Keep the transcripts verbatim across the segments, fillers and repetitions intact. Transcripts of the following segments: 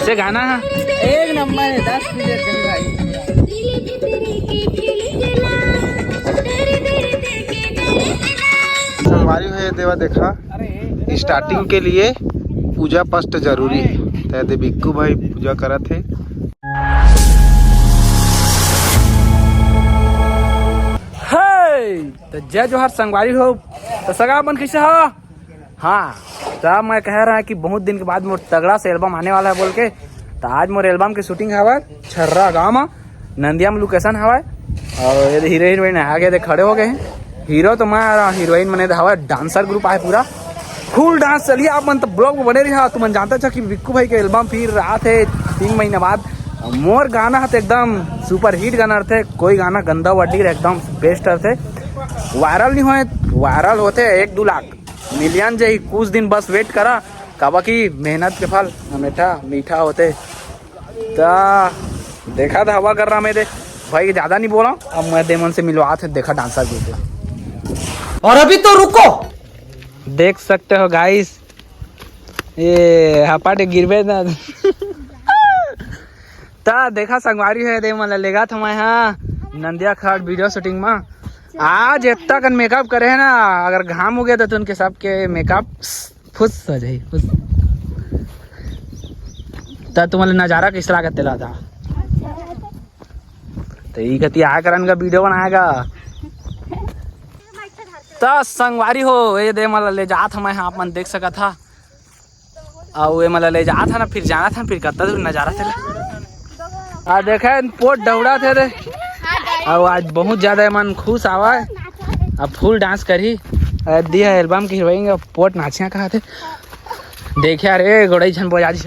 ते गाना है। एक नंबर है, दस मिनट के भाई। संगवारी हो, ये देवा देखा, स्टार्टिंग के लिए पूजा पाठ जरूरी है। ते दे बिक्कू भाई पूजा करत है। हे, तो जय जोहार संगवारी हो। तो सगा मन कैसे हो? हाँ, तब मैं कह रहा कि बहुत दिन के बाद मोर तगड़ा से एल्बम आने वाला है बोल के। तो आज मोर एल्बम के शूटिंग हवय छर्रा गांव में, नंदिया में लोकेशन हवय। और ये हीरो हीरोइन आ गए, देख खड़े हो गए हैं। हीरो तो मैं आ रहा, हीरोइन मने हवय, डांसर ग्रुप आहे पूरा, फुल डांस चलिए। आप मन तो ब्लॉग में बने रहा, तुमन जानता छ कि बिक्कू भाई के एल्बम फिर आत है तीन महीना बाद। मोर गाना है तो एकदम सुपर हिट गाना रहते, कोई गाना गंदा वर्डिंग एकदम बेस्ट रहते। वायरल नहीं होए, वायरल होते एक दो लाख मिलियन जाही, कुछ दिन बस वेट करा, काबर कि मेहनत के फल हमेशा मीठा होते। ता देखा था हवा कर रहा मैं दे भाई, ज्यादा नहीं बोला। अब मैं दे मन से मिलवा थे, देखा डांसर ग्रुप ला। और अभी तो रुको, देख सकते हो गाइस, ये हपाटे गिरबे ना। ता देखा संगवारी है दे मन ला लेगा था मैं, हाँ, नंदिया खाट वीडियो शूटिंग में। आज इतना कन मेकअप करे है ना, अगर घाम हो गया तो उनके सबके मेकअप फुस हो जाई, फुस। ता तुम्हारे नजारा कैसा लागत तेला था? तो ई कति आया करन का वीडियो बनाएगा। ता संगवारी हो, ये दे मला ले जात हम, आप मन देख सकत हा। अउ ये मला ले जात हा ना, फिर जाना था, फिर कत्ता दूर नजारा थे। आ देखे पोट डौड़ा थे रे। अउ आज बहुत ज्यादा मन खुश आवा है। अब फुल डांस करी। अ, दिया एल्बम की हीरोइन का पोट नाचिया कहा थे। देखे यार, ए गोड़ई झन बजा दी।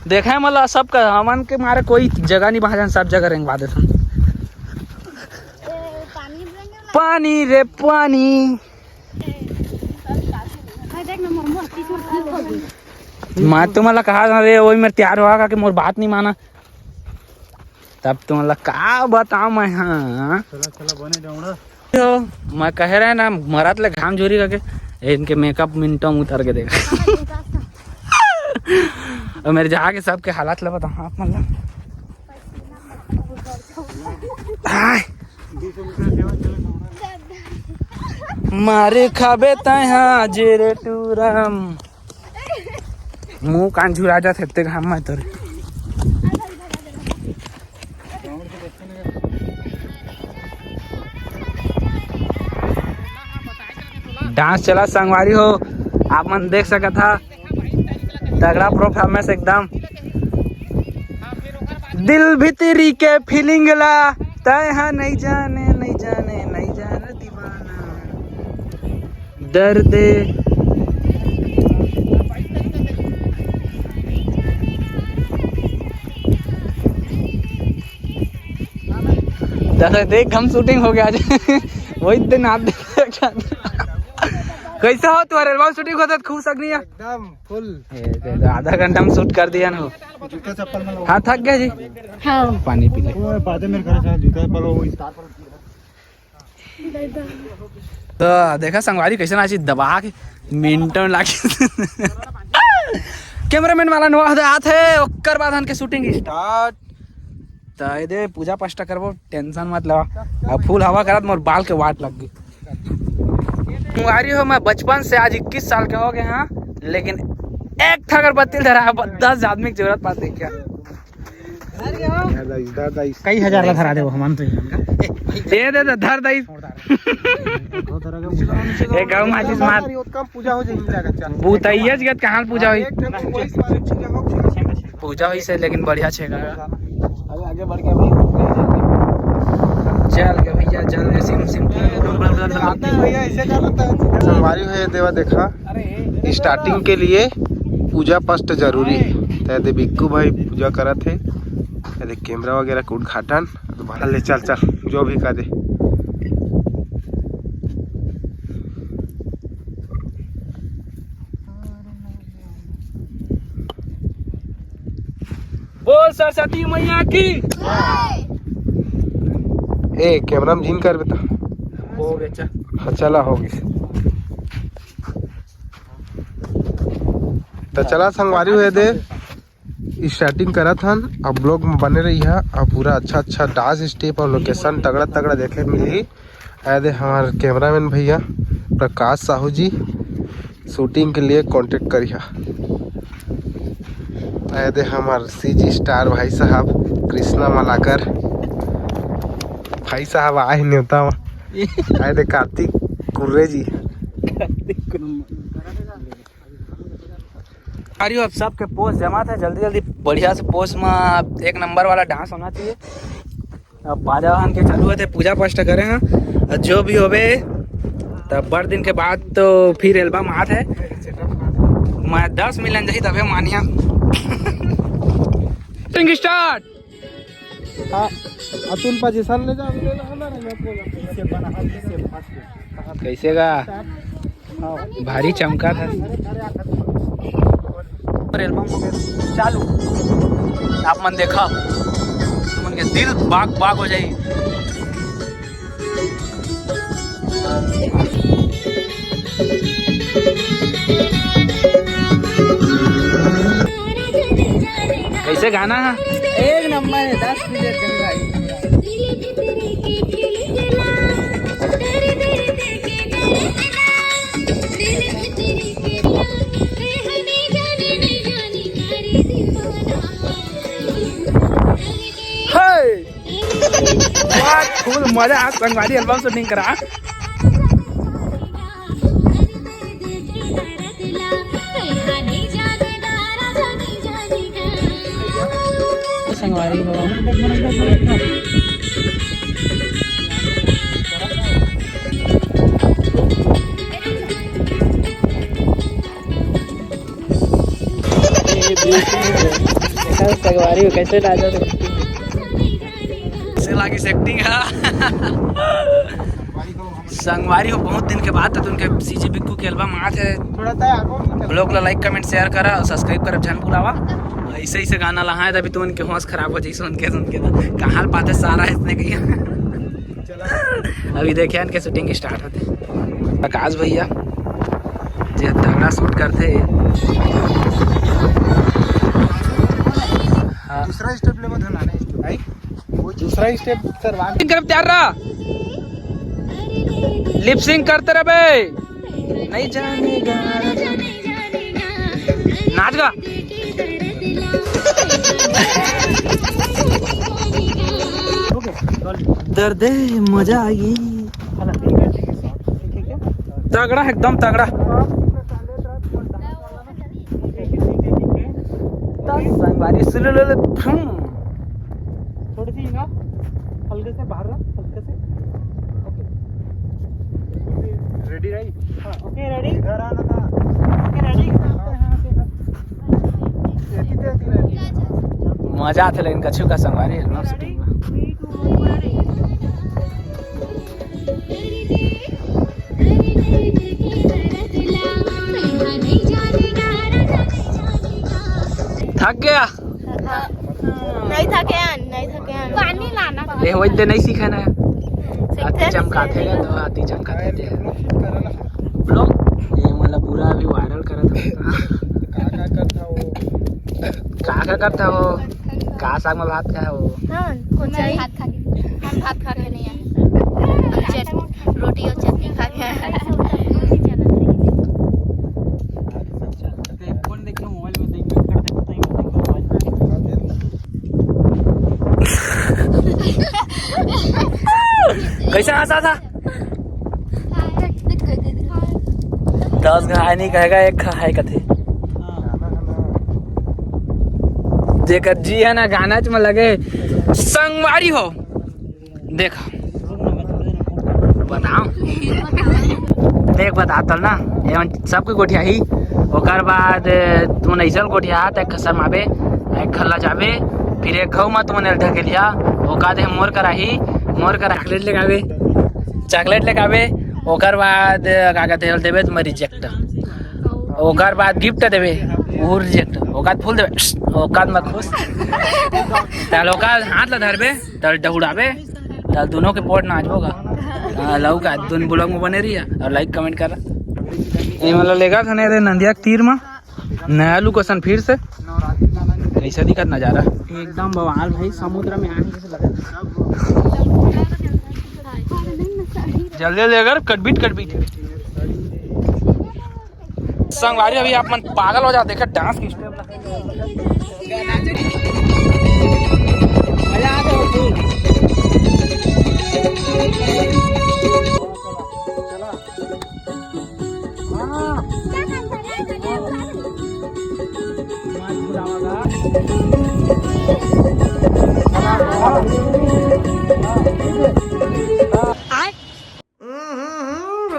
देखे मला सब का, हमन के मारे कोई जगह नहीं बहा जान, सब जगह रेंगवा देथन। पानी रे पानी। मैं तुम्हारा कहा था रे, वही मेरे तैयार हुआ कि मोर बात नहीं माना। तब तुम्हारा का बताऊं मैं, हाँ। चला, चला, बने डौड़ा। तो मैं कह रहे ना, मरत ले घाम झोरी करके, इनके मेकअप मिनटों में उतर के देखा। और मेरे जाके सबके हालत ला बताऊं आप, मतलब, हाय। मारे खाबे तय हाँ जे रे टूरम। मुंह कान झुरा जात हे ते घाम में तोरे। डांस चला संगवारी हो, आप मन देख सकत हा, तगड़ा परफॉर्मेंस एकदम। दिल भीतरी के फीलिंग ला तय हा नहीं जाने, नहीं जाने, नहीं जाने दीवाना। दर्द। दादा देख, हम शूटिंग हो गया आज। वही दिन आप देख। कैसा हो तुम्हारे एल्बम शूटिंग होता है, खूब सगनी है? एकदम फुल। ये दे दो, आधा घंटा में शूट कर दिया ना हो। जूता चप्पल में हाँ, थक गया जी। हाँ। पानी पी ले। वो बाद में घर जा, जूता चप्पल वो स्टार्ट। तो देखा संगवारी कैसे नाची दबा के मिनटों लागे। कैमरामैन वाला नवा होता आत है, ओकर बाद हन के शूटिंग स्टार्ट। तो ये दे पूजा पाठ करबो, टेंशन मत लेवा। अब फुल हवा करत मोर बाल के वाट लग गई। संगवारी हो, मैं बचपन से आज इक्कीस साल के हो गए हाँ, लेकिन एक ठा अगरबत्ती धरा है, दस आदमी की जरूरत पास देखिया। कई हजार ला धरा देबो हमन तो। दे दे दे, धर दई। ए गाँव माचिस मार। पूजा हो जाए, कहाँ पूजा होई? पूजा होई से, लेकिन बढ़िया छेगा। अबे आगे बढ़ गया भाई। चल के भैया, चल के सिम सिम। आता है भैया, ऐसे कर लेता है। संगवारी हो ये देवा देखा, स्टार्टिंग के लिए पूजा पाठ जरूरी है। ते दे बिक्कू भाई पूजा करत है। ये देख कैमरा वगैरह के उद्घाटन। तो बाहर ले चल, चल, जो भी कर दे। बोल सरस्वती मैया की। ए, कैमरा में जिन कर बेटा। हो गया, चल। हाँ, चला, हो गई। तो चला संगवारी हो ये दे। स्टार्टिंग करत हन, अब ब्लॉग में बने रहिहा। अब पूरा अच्छा अच्छा डांस स्टेप और लोकेशन तगड़ा तगड़ा देखे मिलही। आए दे हमार कैमरामैन भैया प्रकाश साहू जी, शूटिंग के लिए कांटेक्ट करिहा। आए दे हमार सीजी स्टार भाई साहब कृष्णा मलाकर, भाई साहब आए न्योता। आए दे कार्तिक कुर्रे जी। अरे, अब सबके पोस्ट जमा था, जल्दी जल्दी बढ़िया से पोस्ट में एक नंबर वाला डांस होना चाहिए। अब बाजा वाहन के चालू होते, पूजा पाठ करे हैं, और जो भी होवे, तब बड़ दिन के बाद तो फिर एल्बम आत है। मैं दस मिलियन जही तबे मानिया। Shooting start. हाँ, अतुल पोजीशन ले जा, ले जा, ले जा, ले जा। कैसे गा? भारी चमका था। और एल्बम हो गया चालू। आप मन देखा, तुमन के दिल बाग बाग हो जाई। कैसे गाना है? एक नंबर है, दस मिनट गंगा। हे! वाह, फुल मजा आ संगवारी एल्बम शूटिंग करा। संगवारी हो। संगवारी हो, कैसे डांस हो? से लागी से एक्टिंग है। संगवारी हो, बहुत दिन के बाद तो उनके सीजी बिक्कू के एल्बम आत है। थोड़ा सा आगो निकल। ब्लॉग ला लाइक, कमेंट, शेयर करा और सब्सक्राइब करब झन भुलावा। ऐसे ऐसे गाना लहाए तभी तो उनके होश खराब हो जाए सुन के, सुन के ना। कहाँ पाते सारा इसने कही। अभी देखिए इनके शूटिंग स्टार्ट होते। प्रकाश भैया जे तगड़ा शूट करते। हाँ। दूसरा स्टेप ले बता ना, नहीं स्टेप। भाई, वो दूसरा स्टेप करवा। सिंग करब तैयार रहा, लिप सिंग करते रहे बे। नहीं जानेगा। नाच गा। दर्द है, मजा आ गई। तगड़ा, एकदम तगड़ा। दस संगवारी सुलुलुलु फुम। थोड़ी सी हिंगा, हल्के से बाहर रख, हल्के से। ओके। रेडी रही? हाँ, ओके, रेडी? इधर आना था। ओके, रेडी? हाँ, हाँ, ठीक है। मजा आथे लेकिन कछु का संगवारी है ना। थक गया। नहीं थके हन, नहीं थके हन। पानी लाना। ले, वही दे नहीं सीखे ना। सीखते आती चमकाते हैं तो आती चमकाते हैं। ब्लॉग, ये मतलब पूरा अभी वायरल करत है। का का करता हो? का का करता हो? का साग में भात खाए हो? हाँ, कौन सा भात खा के? हम भात खा के नहीं है। चट-, रोटी और चटनी खा के। कौन देखे मोबाइल में देख, देख, देख, देख, देख, मोबाइल। कैसे हंसा था? दस घाय नहीं कहेगा, एक घाय कथे। जेकर जी है ना गाना च में लगे, संगवारी हो। देख, बनाओ। देख, बता तल ना, एमन सबके गोठियाही। ओकर बाद तुमन ऐसल गोठिया त एक खसर माबे, एक खल्ला जाबे, फिर एक घऊ मा तुमन एल ढकेलिया, ओका दे मोर कराही, मोर करा चॉकलेट लेके आबे, चॉकलेट लेके आबे। ओकर बाद का कहते हैं, देबे तुम रिजेक्ट। ओकर बाद गिफ्ट देबे, वो रिजेक्ट। ओकर बाद फूल देबे, ओकर बाद मैं खुश। ताल ओकर हाथ ला धरबे, ताल डहुड़ाबे, ताल दोनों के पोट नाचबो का। हाँ, लऊ का, दोनों ब्लॉग में बने रहिए और लाइक कमेंट कर। ये मतलब लेगा था नहीं रे नंदिया के तीर में। नया लोकेशन फिर से। कैसा दिखत नजारा? एकदम बवाल भाई, समुद्र में आने जैसे लगा। जल्दी जल्दी अगर कटबिट कटबिट। संगवारी, अभी आप मन पागल हो जाते, देखा डांस के स्टेप।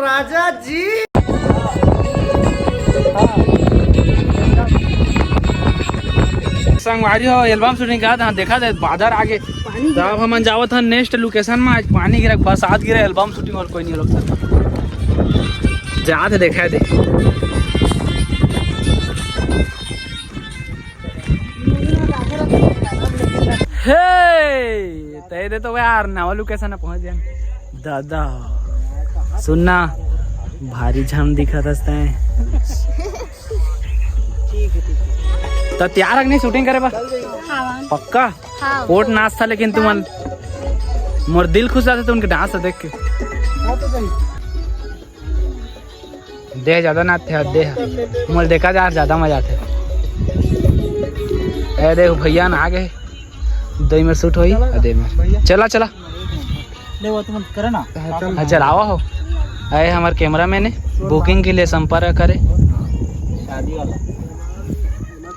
राजा जी। संगवारी हो, एल्बम शूटिंग का था, देखा जाए बादर आगे। तब हमन जावत हन नेक्स्ट लोकेशन में। आज पानी गिरा, बरसात गिरा, एल्बम शूटिंग और कोई नहीं लोग जात है, देखा दे। हे, तय दे तो यार, नवा लोकेशन में पहुंच जाए। दादा, सुनना, भारी झम दिखत हस तैं। त तैयार हक नहीं शूटिंग करे बर? हाँ। पक्का? हाँ। कोट नाच था लेकिन तुमन, मोर दिल खुश जाते तो उनके डांस देख के। दे ज्यादा ना थे, दे। मोर देखा जा, ज्यादा मजा आथे। ए देख भैया ना आ गए, दो में शूट होई, आ दे में। चला, चला। ले वो तुम करे ना। हाँ, चलावा हो। आए हमारे कैमरा मैन है, बुकिंग के लिए संपर्क करे। शादी वाला।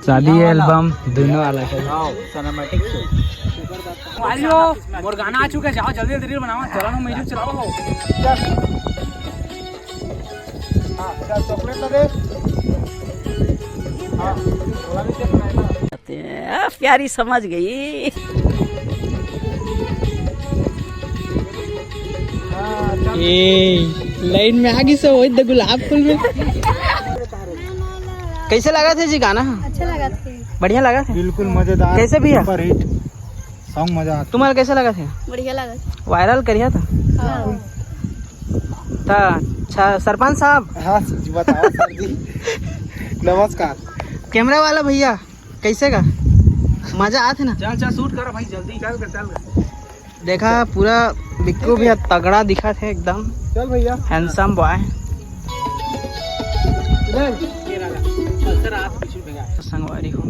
शादी एल्बम दोनों वाला है। हाँ, सिनेमैटिक शो। अरे ओ, मोर गाना आ चुके, जाओ जल्दी जल्दी रील बनाओ, चला हो, म्यूजिक चलाओ हो। हाँ, चल, चॉकलेट तो दे। हाँ, थोड़ा भी दे बनाए ना। आ, प्यारी समझ गई। हाँ, चल। ए, लाइन में आ गई से वही तो गुलाब फूल में। कैसे लगा थे जी गाना? अच्छा लगा थे। बढ़िया लगा थे? बिल्कुल मजेदार। कैसे भैया? सुपर हिट सॉन्ग, मजा आता। तुम्हारा कैसे लगा थे? बढ़िया लगा थे। वायरल करिया था? हाँ। त अच्छा, सरपंच साहब। हाँ जी, बताओ सर जी। नमस्कार। कैमरा वाला भैया, कैसे का? मजा आथे ना? चल, चल, शूट करो भाई, जल्दी। चल, चल। देखा, पूरा बिक्कू भैया तगड़ा दिखत हे एकदम। चल भैया। Handsome boy। संगवारी हो,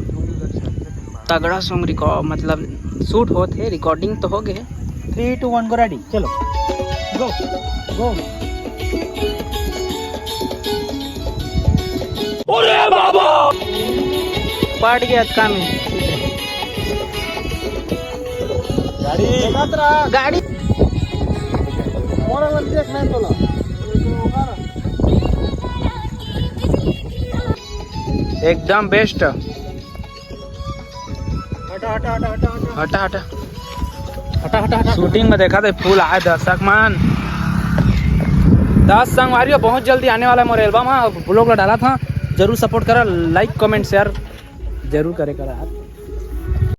तगड़ा सॉन्ग रिकॉर्ड, मतलब शूट होत हे, रिकॉर्डिंग तो हो गए। Three, two, one, go, ready, चलो। Go, go। अरे बाबा! पाट गया अतका में। गाड़ी। गाड़ी। मोर वाला देख नहीं तोला। एकदम बेस्ट। हटा, हटा, हटा, हटा, हटा। हटा, हटा। हटा, हटा, हटा। शूटिंग में देखा थे फुल आए दर्शक मन। दस संगवारी हो, बहुत जल्दी आने वाला है मोर एल्बम। हाँ, ब्लॉग ला डाला था, जरूर सपोर्ट करा, लाइक, कमेंट, शेयर जरूर करे करा।